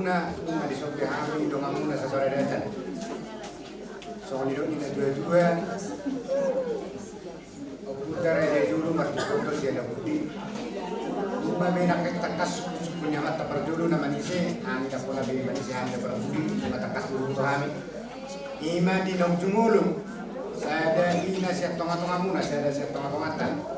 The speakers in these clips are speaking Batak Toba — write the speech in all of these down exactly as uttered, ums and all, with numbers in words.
Nunga dison be hami donganmuna saparadatan. Songon nidok ni natuatua, ompunta Raja Julu martungkot do sian na pudi. Nunga be nangkin tangkas sukkun ni amanta parjolo na manise, hami na pola be manise hami na parpudi, nunga tangkas do tu hami. Ima di naung jumolo sada ina sian tongatongamuna, sada sian tongatonganta.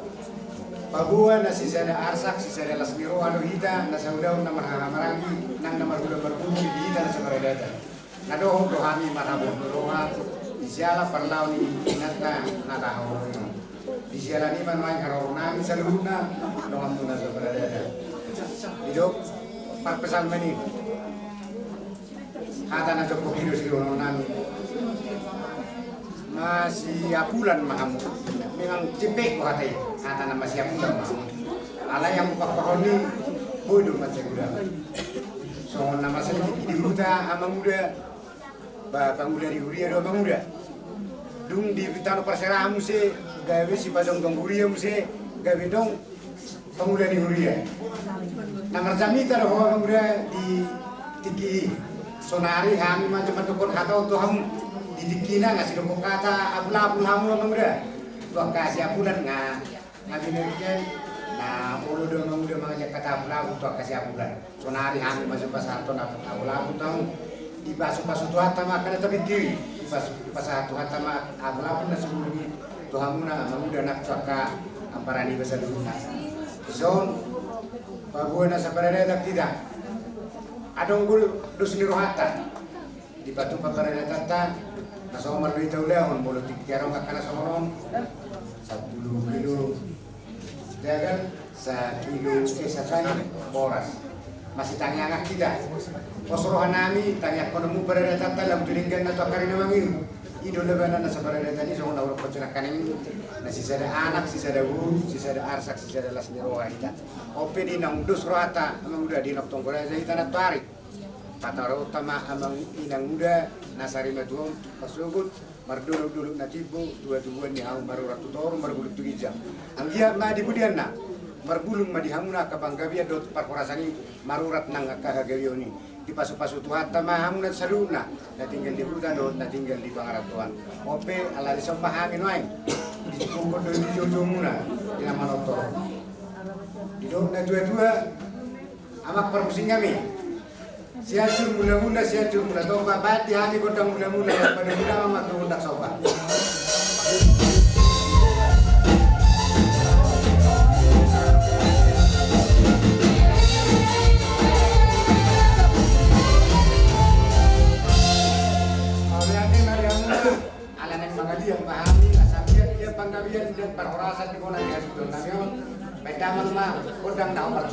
Paboa na sisada arsak, sisada las ni roha do hita, na saulaon na marhahamaranggi, nang na marhula marhulu di hita na saparadatan. Na dohot do hami marhabot ni roha di siala parlao ni inanta na tahaholongi on. Di siala ni i ma nuaeng haroro nami saluhutna donganmuna saparadatan. Didok parpsalmen i. Hata na jokkon i do sidohonon nami. Masiapulan ma hamu. Memang cepek do hata i. Hata na masiapulan ma hamu. Alai anggo pakkahon i boi do mansai godang. Songon na mansai di huta amanguda. Ba pangula ni huria do amanguda. Dung di tano parserahan muse gabe sipajongjong huria muse gabe dong pangula ni huria. Na marjamita do ho amanguda di tingki i. Sonari hami ma jo mandokkon hata on tu hamu di tingkina nga sidokkon hata apulapul hamu amanguda. Tu angka siapulan nga na binerken na olo do amanguda mangaji angka hata apulapul tu angka siapulan. Sonari hami ma jo pasahathon apulapul tu hamu. Dipasupasu Tuhanta ma angka na tapingkiri. Dipasu- dipasahat Tuhanta ma apulapul na sumurung i tu hamuna amanguda nang tu angka ampara niba saluhutna. Dison paboa na saparadatan hita. Adong gol dos ni rohanta. Dipatupa paradatanta na songon marlui taulahon molo tingki adong angka na songon on. Sampulu kilo jagal, sakilo, eh, sakai boras. Masitangiangan hita. Pos roha nami tangiangkononmu paradatanta lam tu dengganna tu angka ari na mangihut. I do labanan na saparadatan i songon na hudokkon sian nangkaning i. Na sisada anak, sisada boru, sisada arsak, sisada las ni roha hita. On pe di naung dos rohanta amanguda di nongtong goraja hita nantoari. Pataronta ma amang inang uda na sari matua on tu parsogot mardolokdolok na timbo tu hatubuan ni hamu marurat tu toru margulung tu ginjang. Anggiat ma di pudianna marbulung ma di hamuna angka panggabean dohot parhorasan i marurat nang angka hagabeon i. Dipasupasu Tuhanta ma hamuna saluhutna na tinggal di huta dohot na tinggal di pangarantoan. On pe ala dison ma hami nuaeng. Dipungkot do i di joujou muna di na manortor. Didok na tuatua. Amang parmusik nami. Siansur mulamula, siansur mula tompa, baen di hami gondang mulamula, gondang mulamula, gondang somba. Ala naeng mangaliat ma hami, asa biar dia panggabean dan parhorasan di bona ni hasuhuton nami on. Baen damang ma gondang na hombar.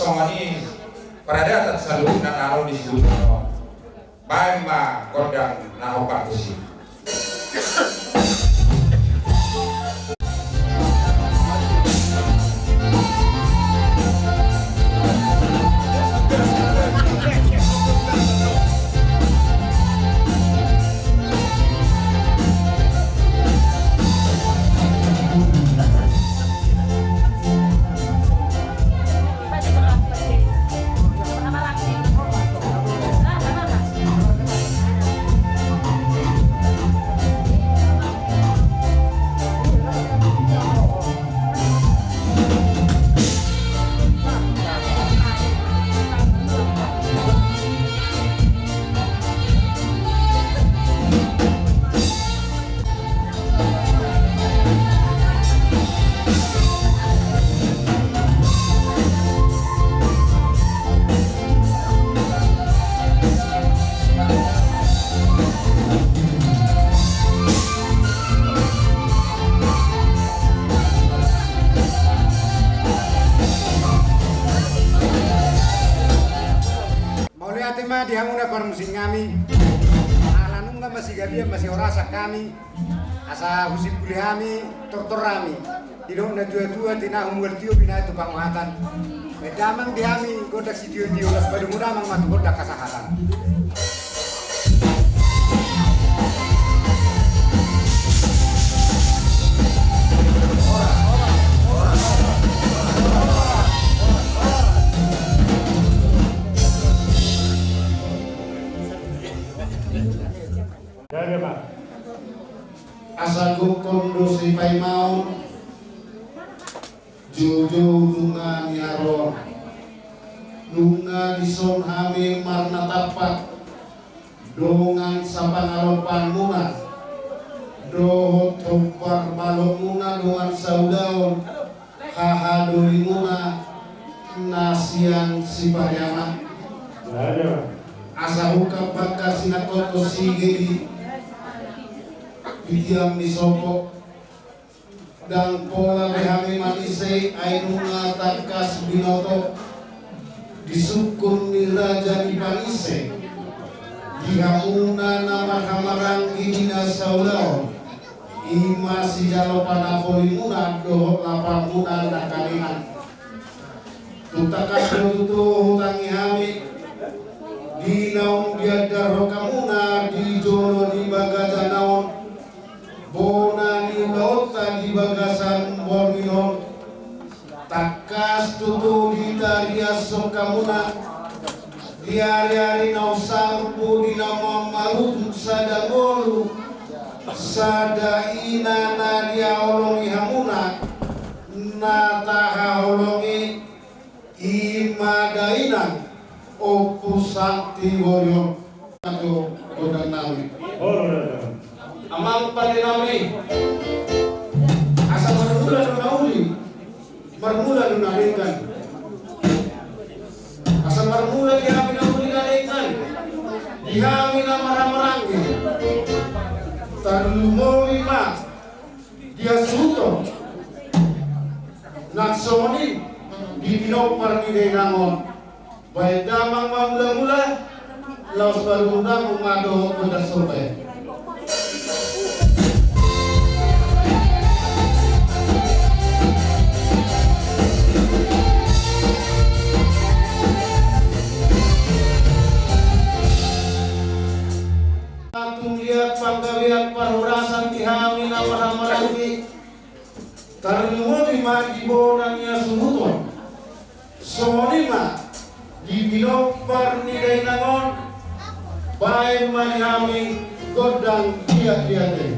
Songon i paradaton saluhutna na ro di situtu on. Baen ma gondang na hombar tusi. Mauliate ma di hamuna parmusik nami. Ala nunga masigabian masihorasan hami. Asa husimpuli hami tortor hami. Didok na tuatua, tinahu mual tio, binahen tu panguhatan. Baen damang di hami gondang sitiotio, laos padomu damang ma tu gondang hasahatan. Asa gokhon do sipaimaon, joujou nunga niharoan. Nunga dison hami marnatampak dongan sapangalompanmuna dohot hombar balokmuna dongan saulaon, hahadolimuna na sian Sipariama. Asa hungkap bangka sinangkot tu sigedi, di tiang ni sopo. Ndang pola be hami manise, ai nunga tangkas binoto di sungkun ni raja ni panise di hamuna na marhamaranggi di na saulaon. I ma sijalo panapolimuna dohot lapamuna nangkaningan. Tung tangkas do tutu hutangi hami di naung diandarhon hamuna di jolo ni bagasan on, bona ni ulaonta di bagasan borngin on. Tangkas tutu ditariashon hamuna di ariari naung salpu di na mammarutung sada ngolu, sada ina na dihaholongi hamuna, na tahaholongi i ma dainang Ompu Santi Worion. Ajo gondang nami. Amang pande nami. Asa marmula do na uli, marmula do na denggan. Asa marmula di hami na uli na denggan, di hami na marhamaranggi. Tarlumobi ma di hasuhuton nang songon i di pinompar ni dainang on. Baen damang ma mulamula, laos padomu damang ma dohot gondang sorba i. Tung liat panggabean parhorasan di hami na marhamaranggi. Tarlumobi ma di bona ni hasuhuton. Songon i ma di pinompar ni dainang on. Baen ma di hami gondang liat-liat i.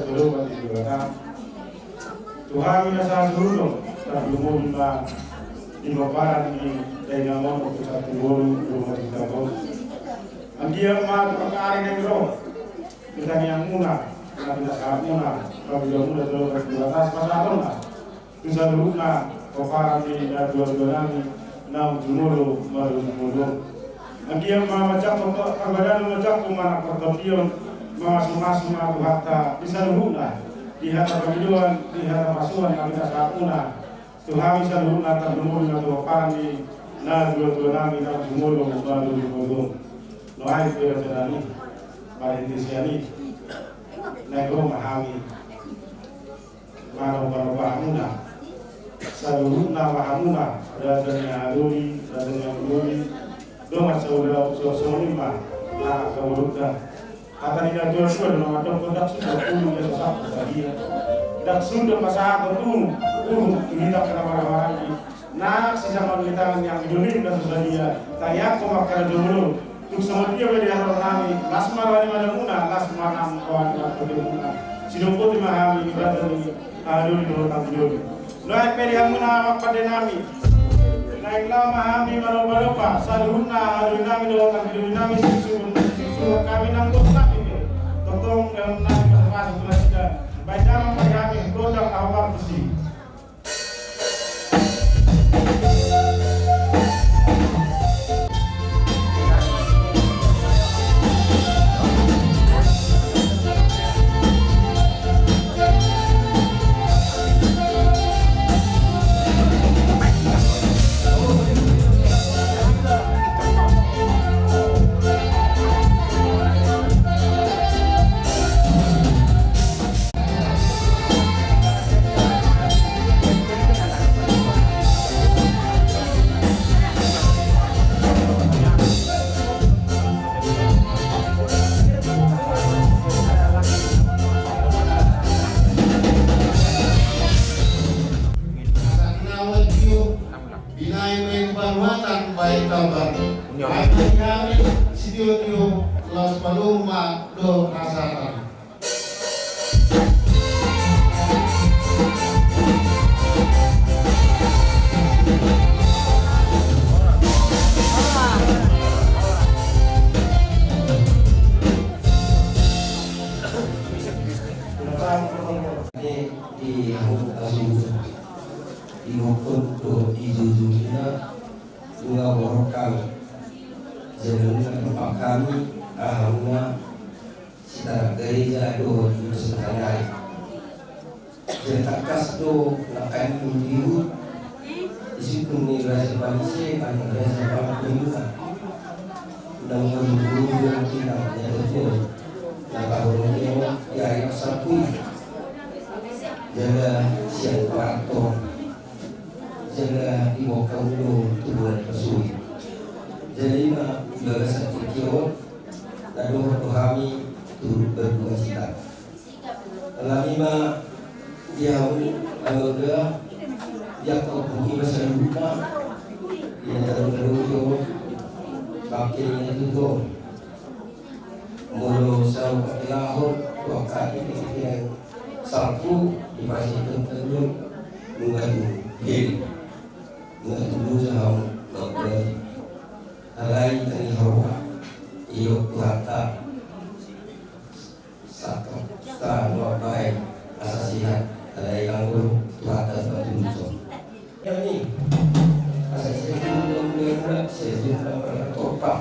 Tolopan di Debata. Tu hami na sahasuhuton, tarlumobi ma di pomparan ni dainang on Ompu Santubolu, Ompu Sitangkos. Anggiat ma tu angka ari na di ro, di tangiangmuna, na pinasahatmuna, pamilumuna tolopan di Debata, pasahatonna tu saluhutna pomparan ni natuatua nami naung jumolo marujung ngolu. Anggiat ma manjangkon parbadanon, manjangkon ma na partondion, mamasumasu ma Tuhanta di saluhutna, di hata pangidoan, di hata pasuan na pinasahatmuna tu hami saluhutna, tarlumobi ma tu pomparan ni natuatua nami naung jumolo marujung ngolu. Nuaeng pe raja nami, marhite sian i, naeng ro ma hami manoparopa hamuna, saluhutna ma hamuna, raja ni hahadoli, raja ni hahadoli, dongan saula, so, songon i ma, na angka borunta. Hata ni natuatua do na mandok, ndang suda pulu ia so sangkut sadia. Ndang suda pasahaton uhum, uhum, tu hita angka na marhahamaranggi. Nang sijaman ni tangan ni anggi doli na so sadia, tangiangkon ma angka na jumolo. Tung songon dia pe di haroro nami, las ma roha ni madamuna, las ma nang roha ni marpatemuna. Sidok boti ma hami, raja ni hahadoli dohot anggi doli. Nuaeng pe di hamuna amang pande nami, naeng laho ma hami manoparopa saluhutna hahadoli nami dohot anggi doli nami, singsuhun, singsuhun hami nang dohot nami pe. Tongtong dalan nami pasupasu tu nasida. Baen damang ma di hami gondang na hombar tusi. Binaen ma i panuatan baen tambar. Ai ma i hami sitiotio, laos padomu ma dohot hasahatan. Di, di, di, di, di, Nunga borhat hami, jala nunga tumpak hami, aha, nunga sitarak gareja dohot di pesantren nai. Jala tangkas do nangkaning di huta, di sungkun ni Raja Panise, anak Raja Panise. Nang mangurung-urung di nang nyata tuo, nang kahorong dia, di ari na sampui. Jala sian paratong. Jala dibungka muna tu bona ni pasuit. Jala ima di bagasan tingki on, na dohot do hami turut berduka cita. Alani ma di hamu, amang da, di angka ompu i ma saluhutna, di na tadok-tadok i on, bangke ni na tutu on. Molo saur matilahon, tu angka tingki-tingki na salpu, di pasai tentang dulu, nunga tu heli. Nunga tu dosa hamu, nunga tu heli. Alai tangi hamu, iok Tuhanta. Sangkap ta nunga baen, asa sehat, alai anggo Tuhanta patuluson. Kami, asa sejumlah mula-mula, sejumlah mula torpa.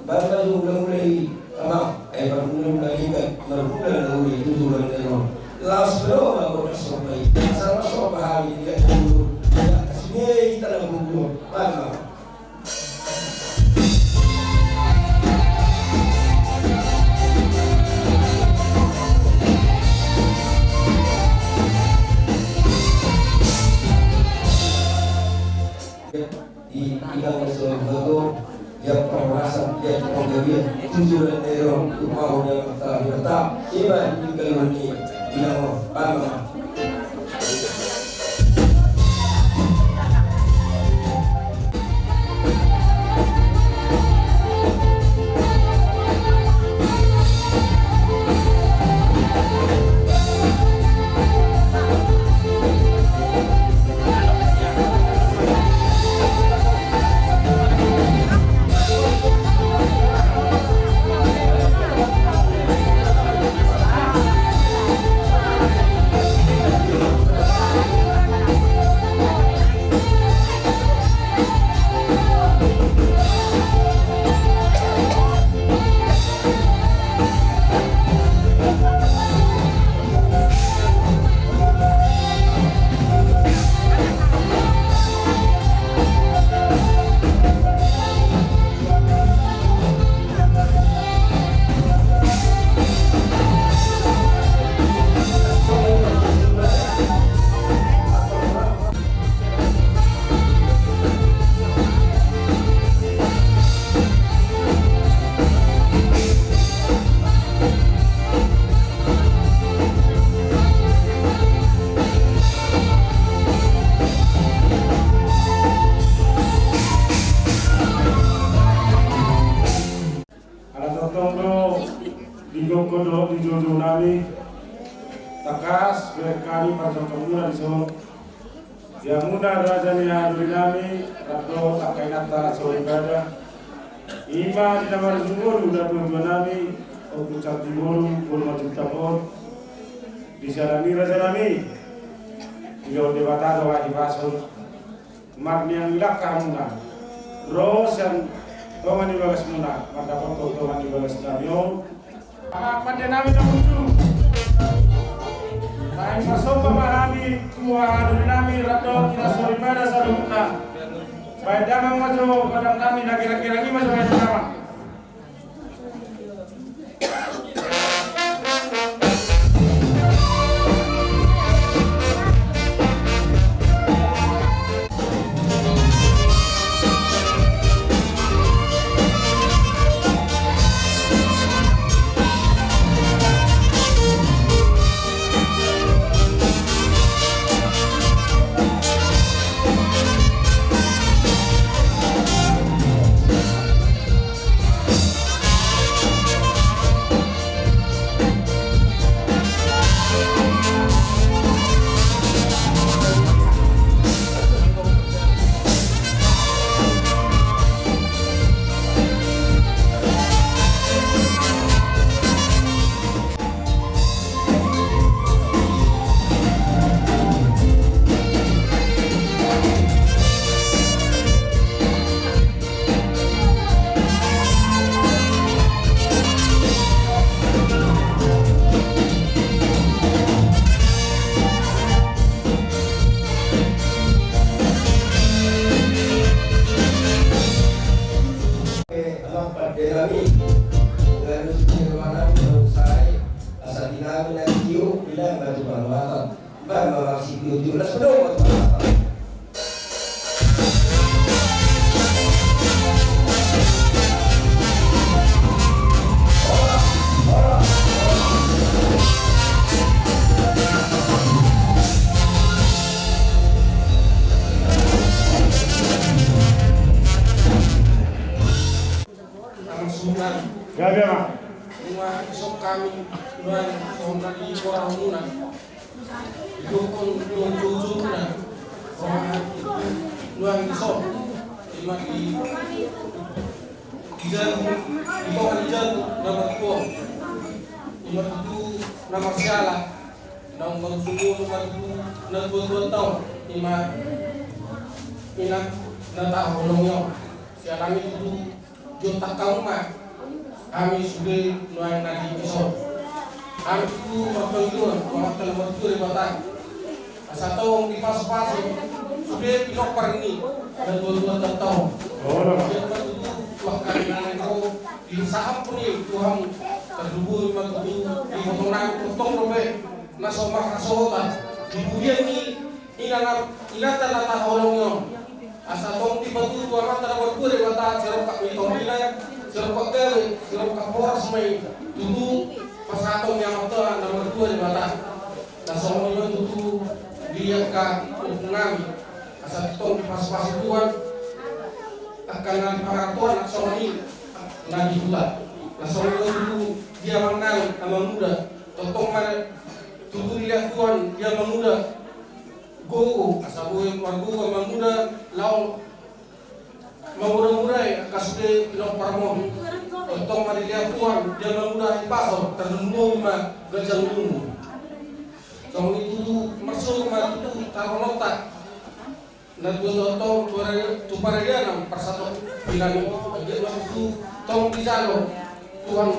Bangga mula-mula i, amang, ai marmula-mula linggan, marmula na uli tutulan ni roha. Laos melo ma gondang somba i, asa ma somba hami di dia dulu. Ya, kasih i tanah bulu, bangga. Di inang na saur matua, di parhorasan, di panggabean, tujuan ni roha, tu paho ni amanta Debata, ima di galuhan ni inang on, bangga ma. Pas berek hami parjongjongan muna dison. Di hamuna raja ni haha doli nami, rap dohot angka inanta soripada. Ima di na marjual na tuatua nami, Ompu Santi Bolon, Bolon Marjuta Pon. Di siala ni i raja nami, dilehon Debata do hahipason. Marniang ni langka hamuna ro sian tonga ni bagas muna, mandapothon tonga ni bagas nami on. Amang pande nami na burju, baen parsomba ma hami tu haha doli nami rap dohot inanta soripada saluhutna. Baen damang ma jo godang nami na giranggirangi ma jo baen damang. Amang pande nami, ganup sirumana na usai, asa di nami na tio, bilang batu panuatan. Bang, bang, bang, si tio, tio, las, pedong, batu panuatan. Amang sunan. Gabe, Amang. Nunga isop hami, nunga songon na di borahonmuna. Idokkon do jojorna. Nunga isop. Ima di, di jabu, di tonga ni jabu na martuo. Ima tutu na marsiala. Naung marsuo ma tutu na tuatua taon. Ima inang na tahaholongi on. Siala ni tutu. Jontak hamu ma hami sude nuaeng na di ison. Hami tutu marpangidoan tu Amanta na martua Debata asa tong dipasupasu sude pinompar ni na tuatua taon. Jala tutu tu angka na naeng ro di sahampun i tu hamu. Tarlumobi ma tutu di ibotonami tongtong dope na so marhasohotan di pudian ni inanta na tahaholongi on. Asa tong dipatutu Amanta na martua Debata sirongkap ni tombina, sirongkap gabe, sirongkap horas ma i tutu pasahaton ni Amanta na martua Debata. Na songon i ma tutu di angka ompung nami. Asa tong dipasupasu Tuhan angka na di pangarantoan, na songon i na di huta. Na songon i ma tutu di amang nami, Amang Uda. Tongtong ma tutu dilehon Tuhan di Amang Uda gogo, asa boi margogo Amang Uda laho mamodamodai angka sude pinomparmon. Tongtong ma dilehon Tuhan di Amang Uda hahipason, tarlumobi ma ganjang ni umur. Songon i tutu marsogot ma tutu tarononta na tuatua taon tu paradianan parsatongkinan i. Anggiat ma tutu tong dijalo Tuhan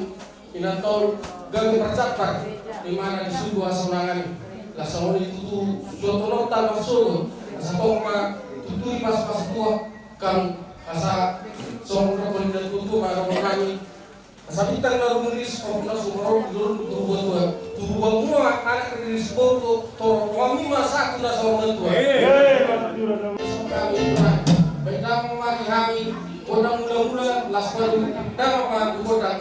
inanta on gabe parjambar, ima na di surgo hasonangan i. Laos songon i tutu suanonta marsogot, asa tong ma tutu dipasupasu Tuhan hamu, asa songon rongkon ni na tuatua ma rongkon nami. Asa bintang na rumiris, ombun na sumorop, di dolok ni tubu batua. Tubu batua ma anak riris, boru torop, hami ma sahat tu na saur matua. Baen damang ma di hami gondang mulamula, laos baen damang ma tu gondang.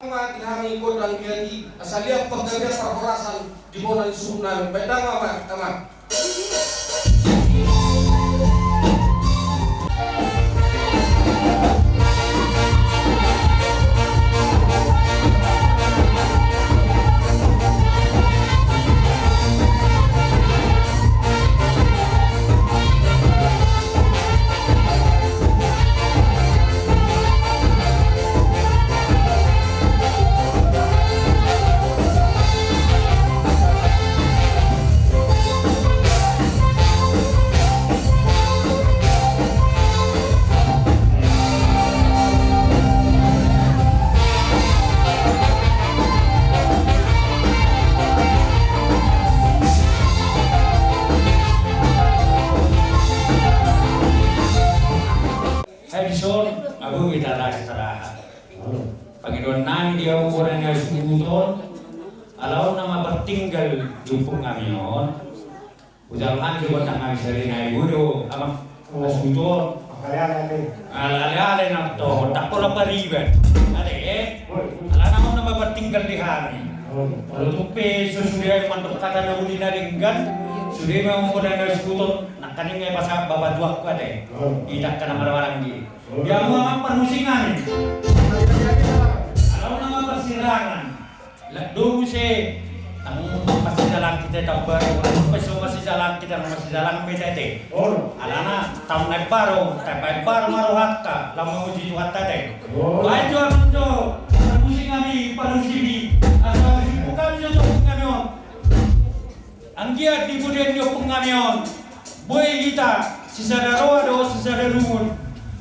Ma di hami gondang di hati, asa liat panggabean parhorasan di bona Suhut nami, baen damang ma, damang. Hai, dison, abu beta raja taraha. Pangidoan nami di hamu bona ni hasuhuton, ala on nama partinggal di ompung nami on. Hujalo hami do gondang nami sari na i, bodo, amang hasuhuton. Alale-ale. Alale-ale na to, gondang pola pariban. Ate, eh? Alana on nama partinggal di hami. Olo, tung pe so sude mandok hata na uli na denggan, sude ma on bona ni hasuhuton, nangkaning ma pasahat bapa tuangku ate. Ita angka na marhahamaranggi. Di hamu amang parmusik nami. Ala on nama parsirangan. Lak do muse, tang masijalang hita i taon baru, pe so masijalang hita, masijalang ma hita ate. Alana taon na imbaru, taon na imbaru ma rohanta, laho mamuji Tuhanta ate. Baen jo amang jo, parmusik nami, parmusik i, asa hasuhuton nami jo tu ompung nami on. Anggiat di pudian ni ompung nami on, boi hita sisada roha dohot sisada rungut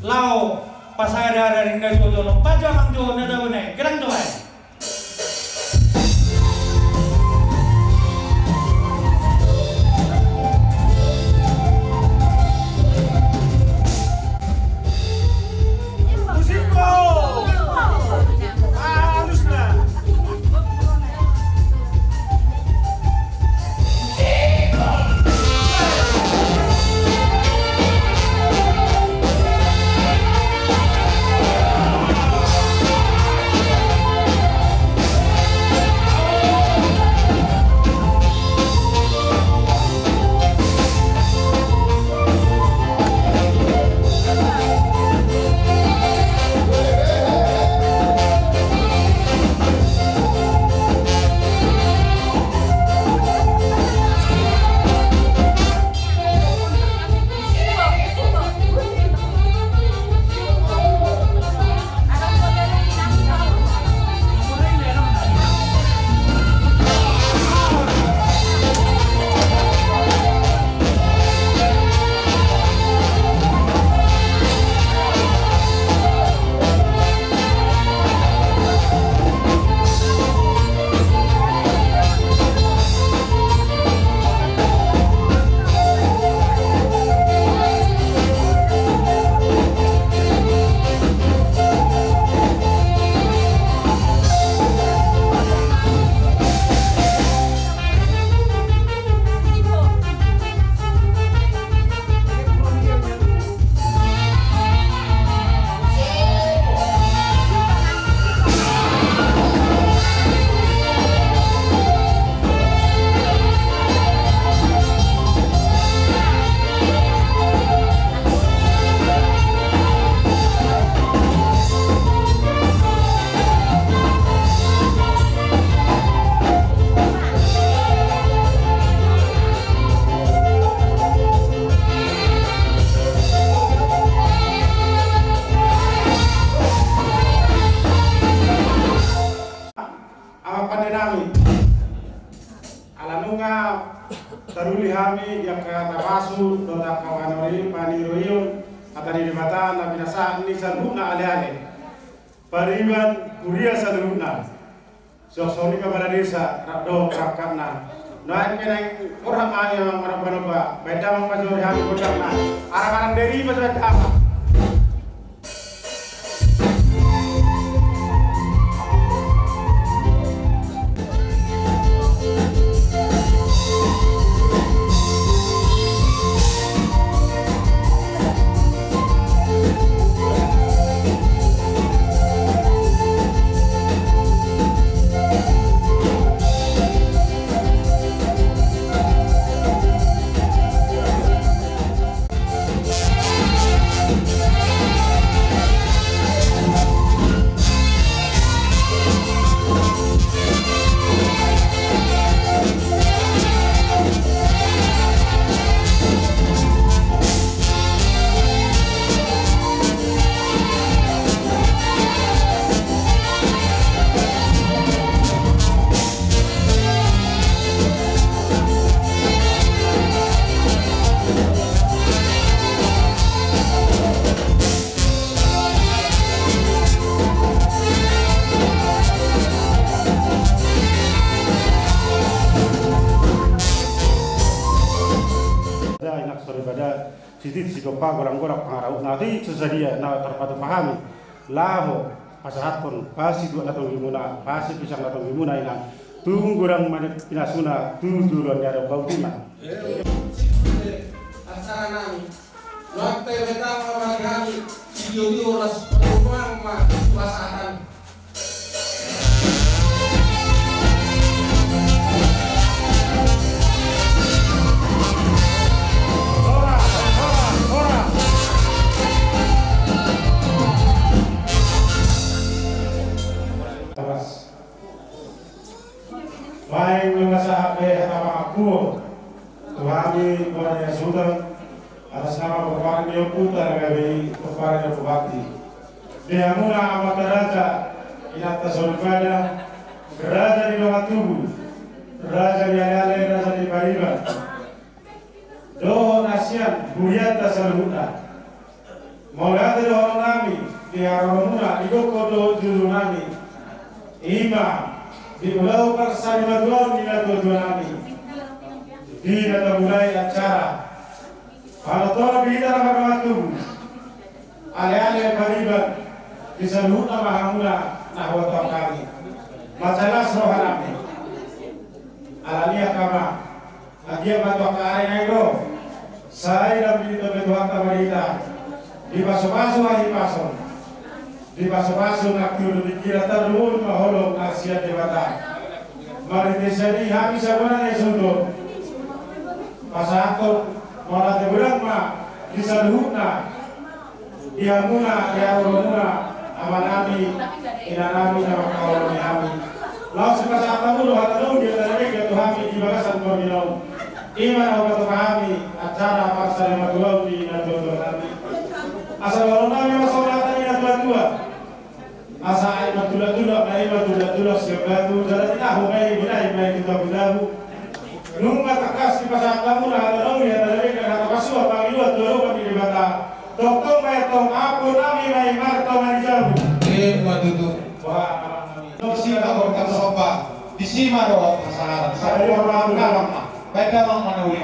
laho pasada-ada ninna jolo. Baen jo amang jo na tabo nai, godang jo baen. Amang pande nami, ala nunga taruli hami di angka tapasu dohot angka paniri, paniroion hata ni Debata na pinasahat ni saluhutna aleale. Pariban, huria saluhutna. Suang songon i kepala desa rap dohot perangkatna. Nuaeng pe naeng borhat ma hami amang manombanomba, baen damang ma jo di hami gondangna. Arangaran deri ma jo baen damang. Soripada, sitit, sigompa, golang-golang pangarahutna, asa sadia na tarpatupa hami laho pasahathon pasituak na tonggimuna, pasipisang na tonggimuna, Inang, tu godang ma pinasuna tu joloan ni ari on, boti ma. Acara nami, nuaeng pe betang ma hami, sidio-dio las parumahan ma pasahat. Baik, masa hape hata mangaku tu hami, bona ni hasuhuton, atas nama pomparan ni ompunta na gabe i, pomparan ni Ompu Bakti. Di hamuna amanta raja, inanta soripada, raja ni dongan tubu, raja ni ale-ale, raja ni pariban, dohot hasian hurianta saluhutna. Mauliate dohonon nami di haroromuna, di gokhon dohot jolo nami. Ima di ulaon parsarimatua on ni natua-tua nami, di na tamulai acara. Panotoron di hita na mardongan tubu, ale-ale, pariban, di saluhutna ma hamuna na huboto hami. Mansai las roha nami. Alani i angka amang, anggiat ma tu angka ari na naeng ro, sai lam di tondong ni Tuhanta ma hita, dipasu-pasu hahipason, dipasu-pasu nang tu pikiran, tarlumobi ma holong na sian Debata. Marhite sian i hami sabona na hasuhuton pasahathon mauliate godang ma di saluhutna, di hamuna, di haroromuna, amanami, inanami na mangkaholongi hami. Laos hupasahat hamu do hata na uli, hata na denggan tu hami di bagasan borngin on. Ima na hupatupa hami acara parsarimatua on ni natua-tua nami. Asa dohonon nami ma songon hata ni natua-tua. Asa aek martulak-tulak ma i, martulak-tulak sian batu, jala tinahu ma i, binahen ma i tu tabu-tabu. Nunga tangkas dipasahat hamuna hata na uli, hata na denggan, hata pasupasu, pangidoan tu adopan ni Debata. Tongtong ma i, tong ampu nami ma i martonga ni jabu. Ima tutu. Wah, amang nami. Disi ma ro pasahaton. Disi ma ro pasahaton. Sai ro ma. Baen damang ma na uli.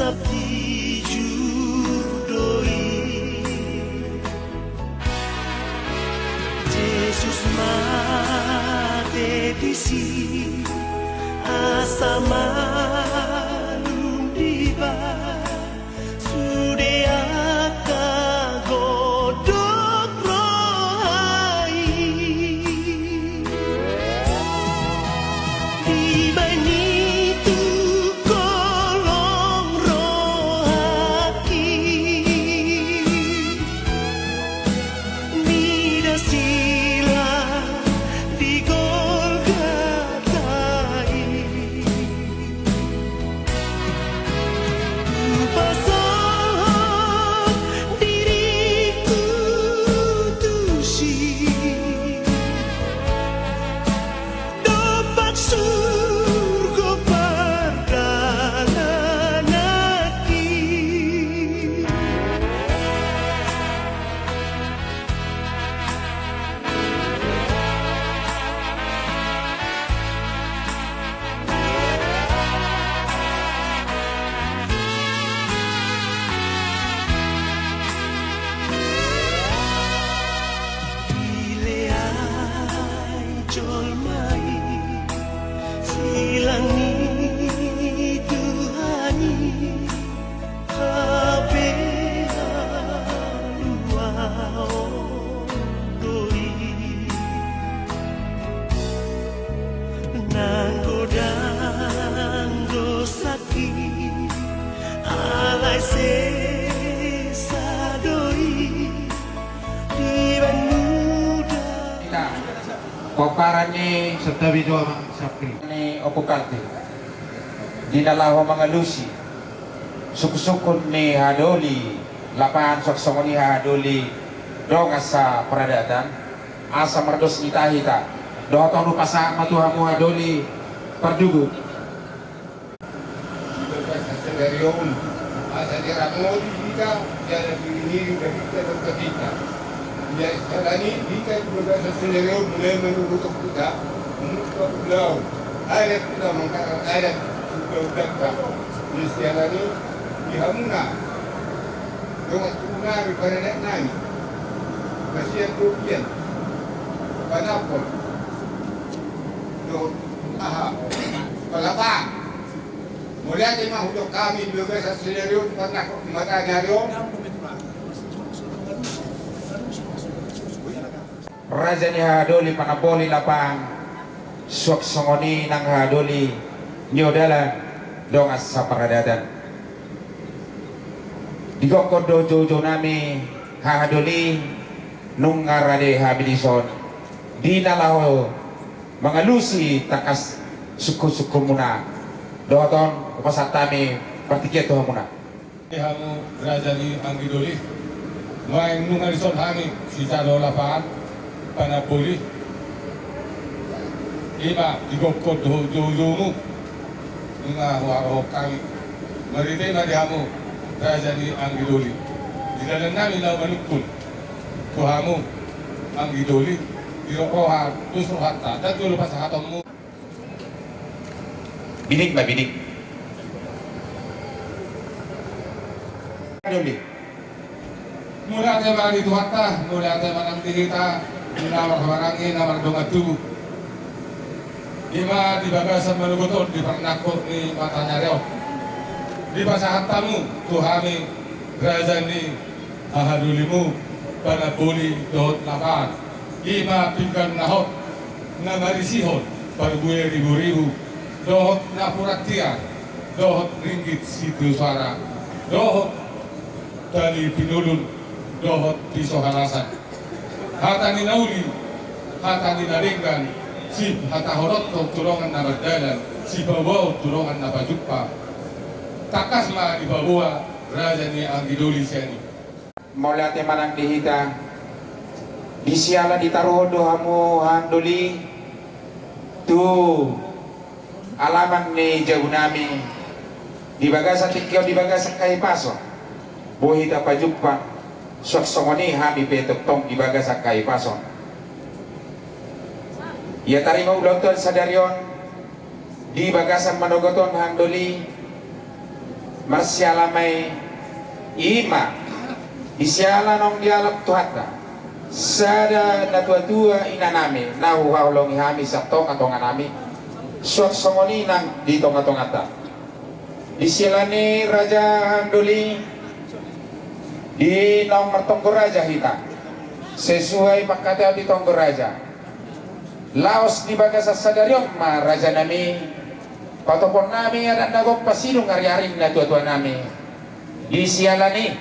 Di jur do i. Jesus mate disi asa malum dibahen sude angka godok roha i. Dibahen i tu kolong rohangki. Mida sila di Golgota i. Hupasahat diriku tusi. Dompak surgo pardalananki. Dileai jolma i silang ni Tuhan i. Hape haluaon do i. Nang godang do sangkit alai sesa do i. Dibahen muda. Pomparan ni Santabi Dua Sapri ni Ompu Kalti di na laho mangalusi sungkunsungkun ni hahadoli Lapangan, suang songon i hahadoli dongan saparadaton, asa mardos ni hita-hita. Dohot on hupasahat ma tu hamu hahadoli pardugu. Di bagasan sadari on, asa diramoti hita jala diiringiring hita dohot hita. Ia siala ni hita di bagasan sadari on mulai manurut hita, mungka ulaon adat, hita mangkarak adat, hita ulaon. Ia siala ni di hamuna dongan tubu nami, paradat nami, basian dohot ian, panapol dohot aha, palapang. Mauliate ma hudok hami di bagasan sadari on, panangkok di mata ni ari on. Raja ni hahadoli Panamboli Lapangan, suang songon i nang hahadoli niodalan dongan saparadaton. Digokhon do joujou nami hahadoli, nunga rade hami dison di na laho mangalusi tangkas sungkunsungkunmuna. Dohot on hupasahat hami partingkian tu hamuna. Hamu raja ni anggidoli, nuaeng nunga dison hami sijalo Lapangan Panamboli. Ima digokhon do joujoumu, nunga huharohon hami. Marhite ma di hamu raja ni anggidoli, di dalan nami laho manungkun tu hamu anggidoli, di roha dos rohanta, ndang jolo pasahatonmu. Bining ma, bining. Doli. Mauliate ma di Tuhanta, mauliate ma nang di hita na marhahamaranggi, na mardongan tubu. Ima di bagasan manogot on, di parnangkok ni mata ni ari on, dipasahat hamu tu hami raja ni hahadolimu Panamboli dohot Lapangan, ima pinggan na hot na marisihon parbue riburibu, dohot napuran tiar, dohot ringgit sitio soara, dohot tali pinulun, dohot piso halasan. Hata ni na uli, hata ni na denggan, sihatahononhon tu dongan na mardalan, sipaboaon tu dongan na pajumpang. Tangkas ma dipaboa raja ni anggidoli sian i. Mauliate ma nang di hita. Di siala ditaruhon do hamu hahadoli tu alaman ni jabu nami di bagasan tingki on, di bagasan hahipason, boi hita pajumpang, suang songon i hami pe tongtong di bagasan hahipason. Ia tarima ulaonta sadari on di bagasan manogot on hahadoli, Marsiala ma i, i ma di siala naung dialap Tuhanta sada natuatua inanami na huhaholongi hami sian tongatonganami, suang songon i nang di tongatonganta. Di siala ni i, raja, handoli, di naung martonggo raja hita, sesuai pangkataion di tonggo raja, laos di bagasan sadari on ma, rajanami, patoponnami adat na gok pasidung ariarin natuatuanami. Di siala ni i,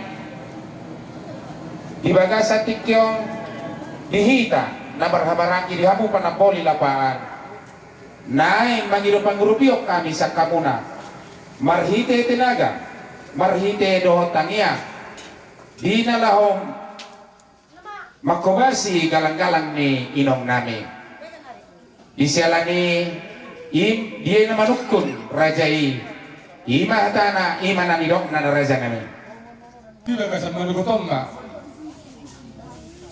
di bagasan tingki on, di hita na marhahamaranggi, di hamu panamboli lapangan, naeng mangido pangurupion hami sian hamuna, marhite tenaga, marhite dohot tangiang, di na laho manghobasi galanggalang ni inongnami. Di siala ni i, dia na manungkun raja i, i ma hatana, i ma na nidokna, rajanami. Di bagasan manogot on ma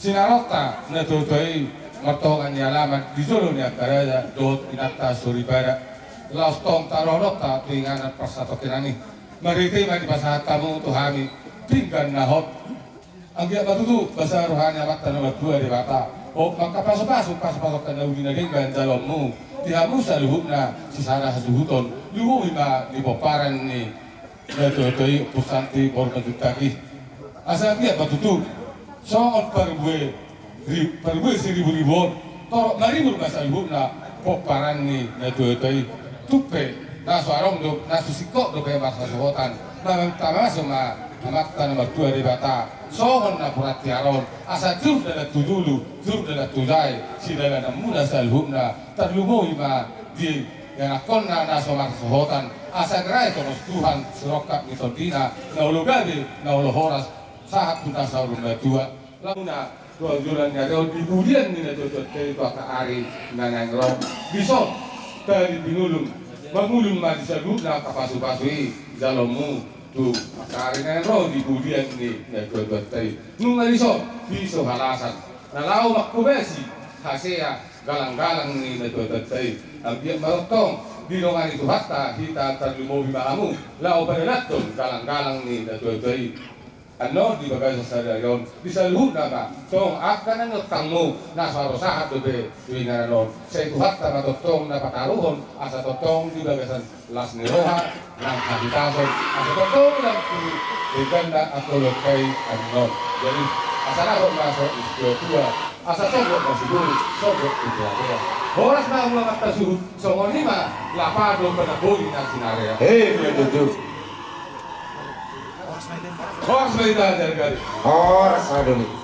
sinaronta natuatua i martonga ni alaman di jolo ni angka raja dohot inanta soripada, laos tong tarohononta tu inganan parsatongkinan i. Marhite i ma dipasahat hamu tu hami pinggan na hot. Anggiat ma tutu basa roha ni Amanta na martua Debata, hot ma angka pasupasu, pasupasuonta na uli na denggan jaloonmu di hamu saluhutna sisada hasuhuton, lumobi ma di pomparan ni natuatua i, Ompu Santi Bormanjuntak i. Asa anggiat ma tutu songon parbue ri-, parbue siriburibu on, torop maribur ma saluhutna pomparan ni natuatua i. Tung pe na so adong do, na so singkop dope marhasohotan, ma-, mamasu ma Amanta na martua Debata songon napuran tiar on, asa jur dalan tu julu, jur dalan tu jae sidalananmuna saluhutna, tarlumobi ma di ianakkonna na so marhasohotan, asa dirae tongos Tuhan sirongkap ni tondina, na olo gabe, na olo horas, sahat tu na saur matua. Lamuna tu hajolan ni ari on, di pudian ni natuatuanta i tu angka ari na naeng ro, dison tali pinulung, mangulun ma di saluhutna angka pasupasu i jaloonmu tu angka ari na naeng ro di pudian ni natuatuanta i. Nunga dison piso halasan na laho manghobasi hasea galanggalang ni natuatuanta i. Anggiat ma tongtong didongani Tuhanta hita, tarlumobi ma hamu laho padalanhon galanggalang ni natuatua i. Annon di bagasan sadari on, di saluhutna ma tong angka na niontangmu na so adong sahat dope tu inganan on. Sai Tuhanta ma tongtong na pataruhon, asa tongtong di bagasan las ni roha nang hahipason, asa tongtong nang tu dengganna angka ulaonta i annon. Jadi asa dapot ma so istiatua, asa sogot ma sibolis, sogot tu tua-tua. Horas ma hamu amanta suhut, songon i ma lapa dohot panamboli na sinarea. He, betul. Horas ma hita jala gabe. Horas ma hita.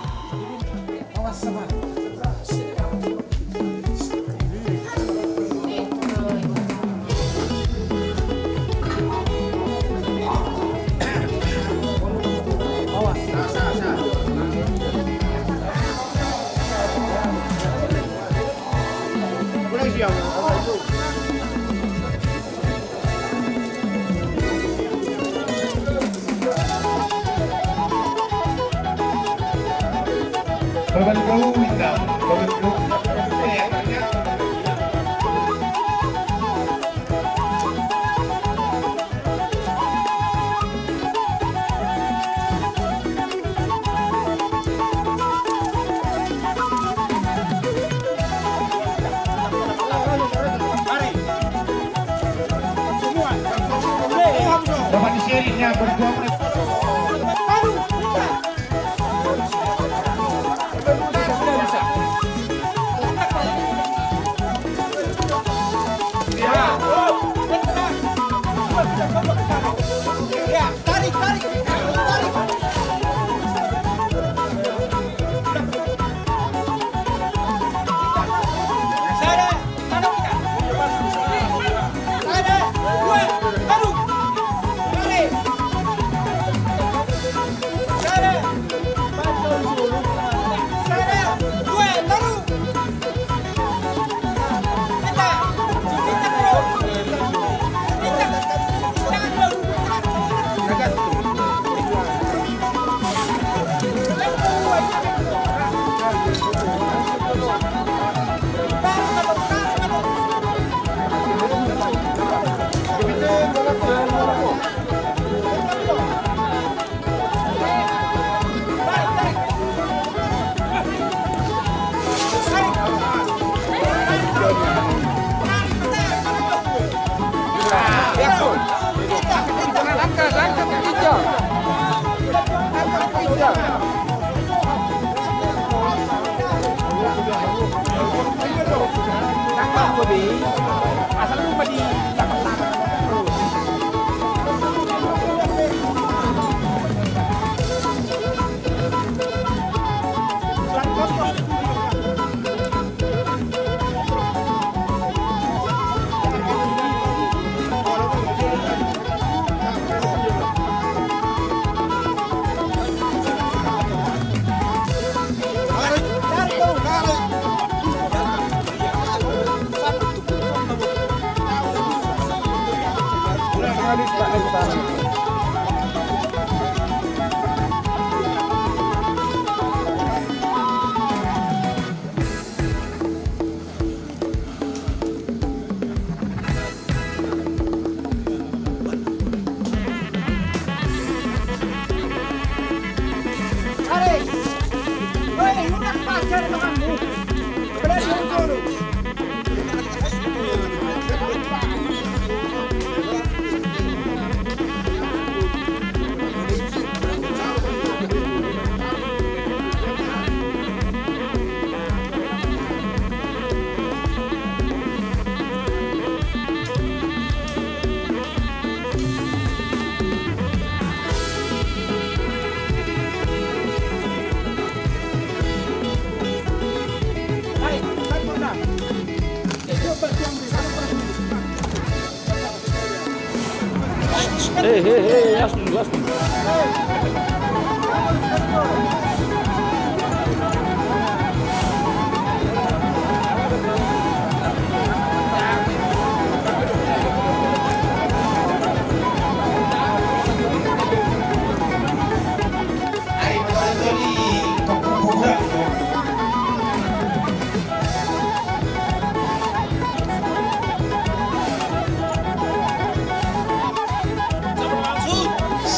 Hei, hei, hei, astu, astu.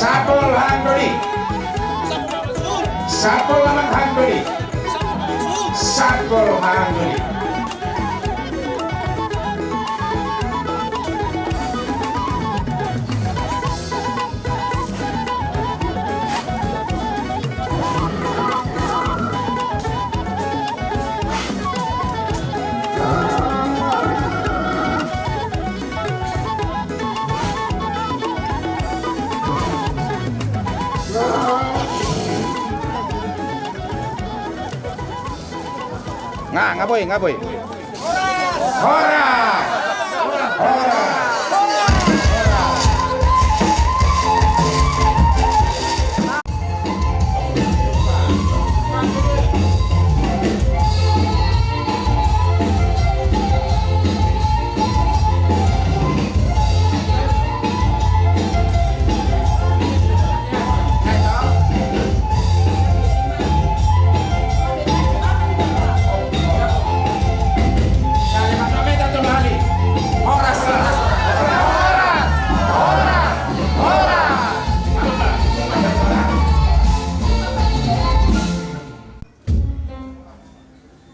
Sapol hang doli. Sapol lamang hang doli. Sapol hang doli. Nga, nga boi, nga boi. Horas! Horas!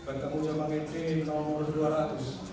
Bertemu sama P T nomor dua ratus.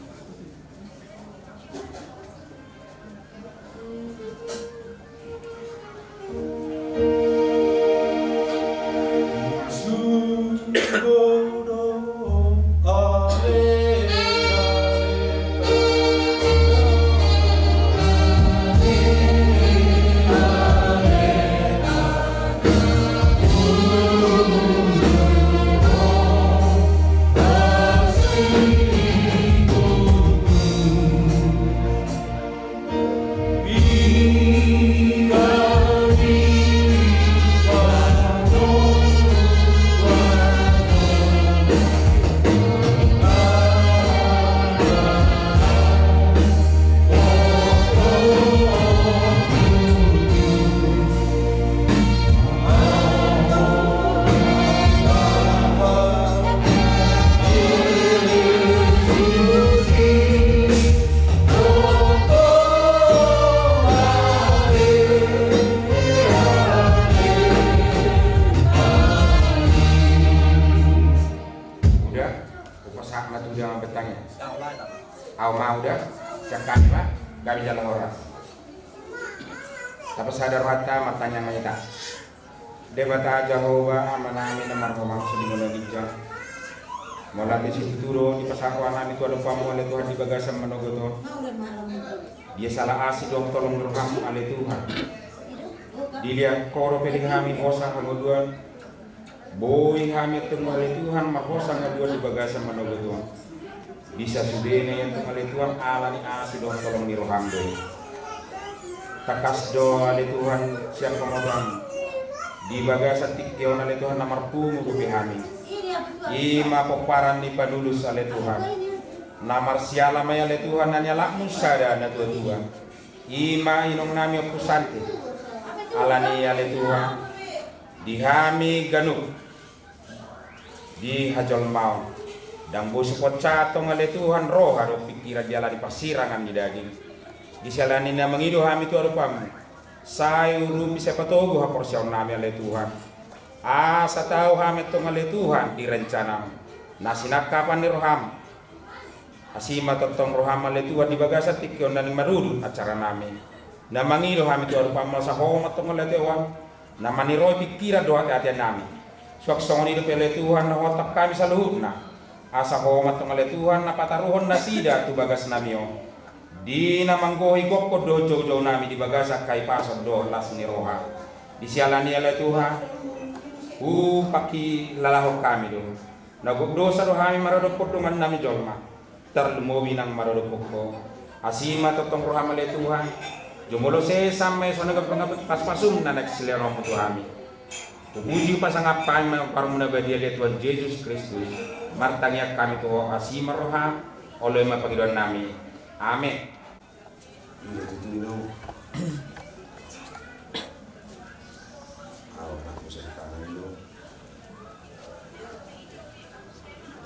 Uda, hupasahat ma tu dia ma betang i. Au ma uda, sian hami ma, gabe jala horas. Tapasada rohanta, martangiang ma hita. Debata Jahowa, Amanami na marroha mangku di banua ginjang. Mauliate situtu do dipasahat rohanami tu adopanmu ale Tuhan di bagasan manogot on. Dia sala asi dohot holong ni roham ale Tuhan. Dilehon ho dope di hami hosa hangoluan. Boi hami antong ale Tuhan marhosa hangoluan di bagasan manogot on. Di sasudena i antong ale Tuhan ala ni asi dohot holong ni roham do i. Tangkas do ale Tuhan sian hamoraonmu. Di bagasan tingki on ale Tuhan na marpungu dope hami. I ma pomparan ni Panulus ale Tuhan. Na marsiala ma i ale Tuhan na nialapmu sada na tuatua. I ma inongnami Ompu Santi. Ala ni i ale Tuhan. Di hami ganup. Di hajolmaon. Ndang boi so hupasahat antong ale Tuhan roha dohot pingkiran diala ni parsirangan ni daging. Di siala ni i na mangido hami tu adopanmu. Sai urupi sai patogu haporseaonnami ale Tuhan. Asa tau hami antong ale Tuhan di rencanamu. Na sinangkapan ni roham. Asi ma tongtong roham ale Tuhan di bagasan tingki on na naeng marudut acaranami. Na mangido hami tu adopanmu asa ho ma antong ale Tuhan. Na maniroi pingkiran dohot ateateanami. Suang songon i dope ale Tuhan na huhatahon hami saluhutna. Asa ho ma antong ale Tuhan na pataruhon nasida tu bagasnami on. Di na manggohi gokhon dohot joujounami di bagasan hahipason dohot las ni roha. Di siala ni i ale Tuhan. Hupangkilalahon hami do. Na gok dosa do hami maradophon dongannami jolma. Tarlumobi nang maradophon ho. Asi ma tongtong roham ale Tuhan. Jumolo sesa ma i songon na gabe pasupasu na naeng silehononmu tu hami. Hupuji hupasangap hami ma Ompunami na badia ale Tuhan Jesus Kristus. Martangiang hami tu ho asi ma roham. Olo i ma pangidoannami. Amen. Iya, tutu do. Au, aku sekarang do.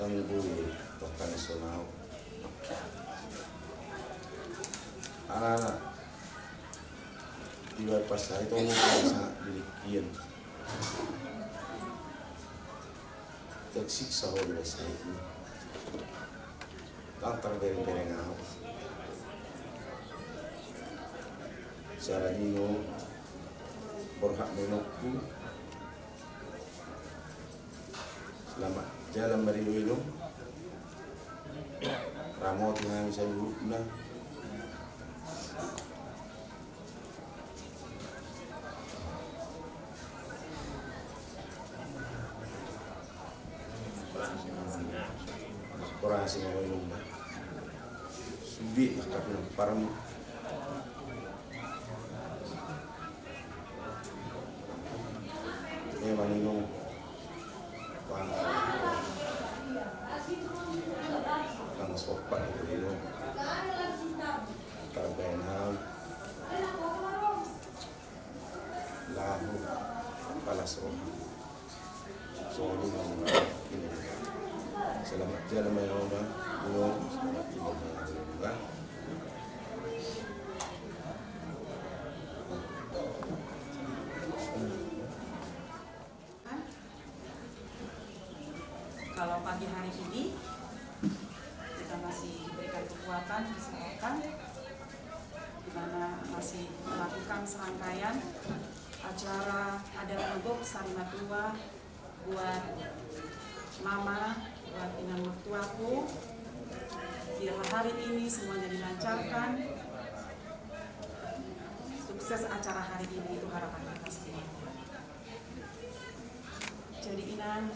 Tangguh, bahkan sonau. Anak-anak. Tiba pas hari itu mau puasa di Likian. Tersiksa oleh saya. Ndang tarberengbereng au. Siala ni i borhat ma inongku. Selamat jalan marioilo. Ramoti hami saluhutna. Kurang asing apa ilmu. Subi maka parmu. Memang ilmu. Wah. Kang sopak itu ilmu. Karena lagu palas roha. Selamat jalan ma i, Oma. Selamat jalan ma i, Oma. Kalau pagi hari ini kita masih diberikan kekuatan, kesehatan, di mana masih melakukan serangkaian acara adat ngogok sari matua buat mama, buat inang mertuaku. Biarlah hari ini semuanya dilancarkan, sukses acara hari ini, itu harapan kita semuanya. Jadi inang,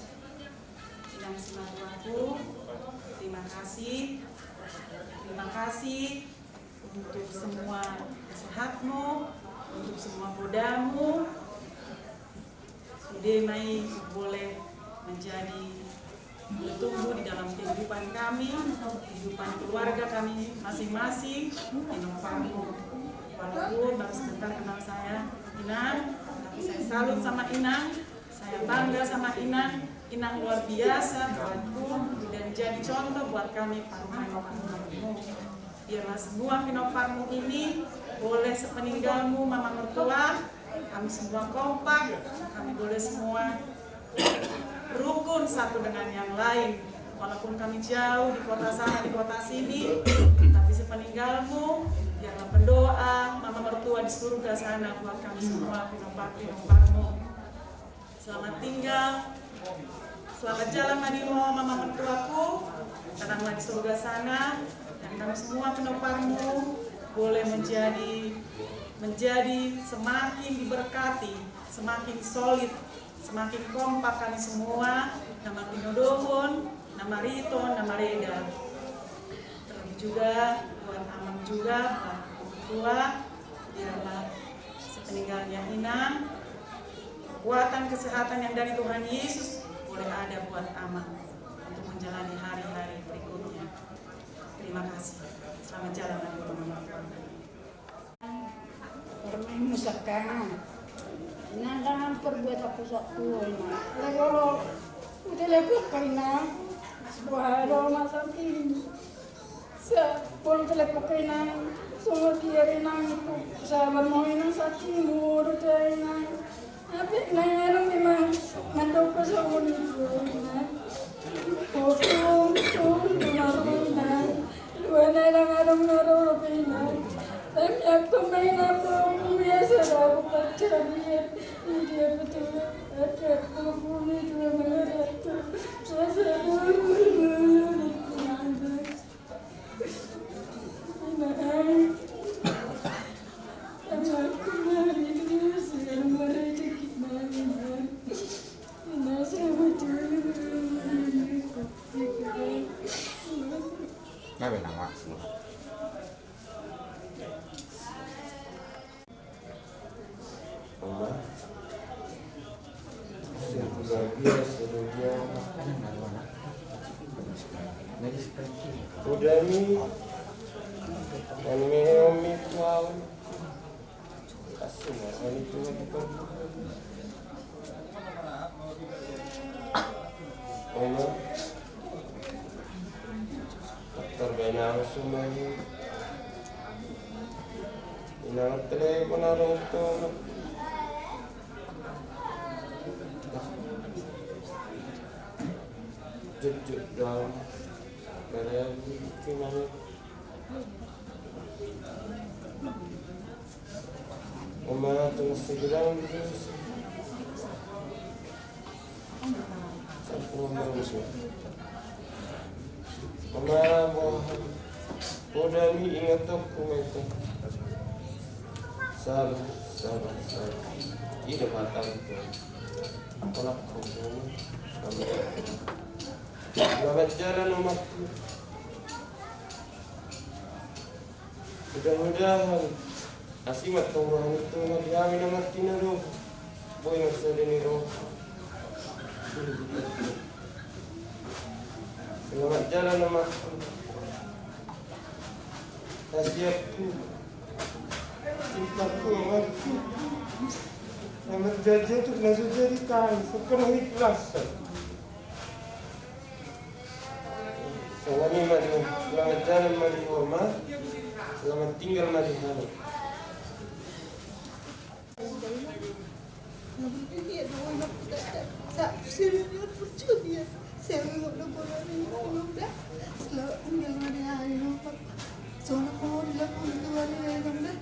inang simatuaku, terima kasih, terima kasih untuk semua nasihatmu, untuk semua podamu. Sude ma i boleh menjadi bertumbuh di dalam kehidupan kami, kehidupan keluarga kami masing-masing. Inang Parmu, walaupun baru sebentar kenal saya Inang, tapi saya salut sama Inang, saya bangga sama Inang. Inang luar biasa buatku dan jadi contoh buat kami parumaen-parumaenmu. Biarlah semua pinomparmu ini boleh sepeninggalmu mama mertua, kami semua kompak, kami boleh semua rukun satu dengan yang lain. Walaupun kami jauh di kota sana, di kota sini, tapi sepeninggalmu, biarlah pendoa mama mertua di surga sana buat kami semua pinompar-pinomparmu. Selamat tinggal. Selamat jalan ma di ho, Mama mertuaku. Tenanglah di surga sana, dan kami semua pinompar-Mu boleh menjadi menjadi semakin diberkati, semakin solid, semakin kompak kami semua, na martinodohon, na mariton, na mareda. Terlebih juga buat Amang juga, buat orang tua, biarlah sepeninggalnya Inang, kekuatan kesehatan yang dari Tuhan Yesus boleh ada buat Amang untuk menjalani hari-hari berikutnya. Terima kasih. Selamat jalan, Mama. Parmain musakana. Inang, ndang perbuatan ku satu, Inang. Lego lo, udah lego kaina. Sebuah hal masa ini. Sa, pol telepon kaina. Songon dia, Inang, sabar ma ho, Inang, sakitmu, udah, Inang. Tapi Inang, Inang memang mandok ke songon itu, Inang. Hukum, hukum, Inang. Dua na Inang adong na ro pe, Inang. Tapi aku main apa, aku biasa dah, aku pacar dia. Ini dia betul. Ada aku pun itu yang mengerti. Saya dulu, dulu, dulu, dulu. Inang. Sama aku mari dulu, saya merejeki mari, Inang. Inang, selamat dulu. Nah, benang waktu. Oma. Sungguh luar biasa, luar biasa. Udah nih. Yang ini Om itu, Om. Kasih, Om itu lagi pergi. Oma. Dokter, bae na langsung lagi. Inang, telepon adong tu. Jujur dong. Kalian gimana? Oma, tunggu sebilang. Oma, boha. Poda ni ingatonku ma ito. Sabar, sabar, sabar. Ida mata itu. Tolak kau, Oma. Selamat jalan, Oma. Mudah-mudahan asi ma tong roha ni Tuhan di hami na martinodohon. Boi marsada ni roha. Selamat jalan, Oma. Hasianku, cintaku, Omaku. Na marjanji tu na so jadi, tahe so penuh ikhlasan. Selamat ma di ho, selamat jalan ma di ho, Oma. Selamat tinggal ma di hami. Selamat tinggal ma di hami, Oma.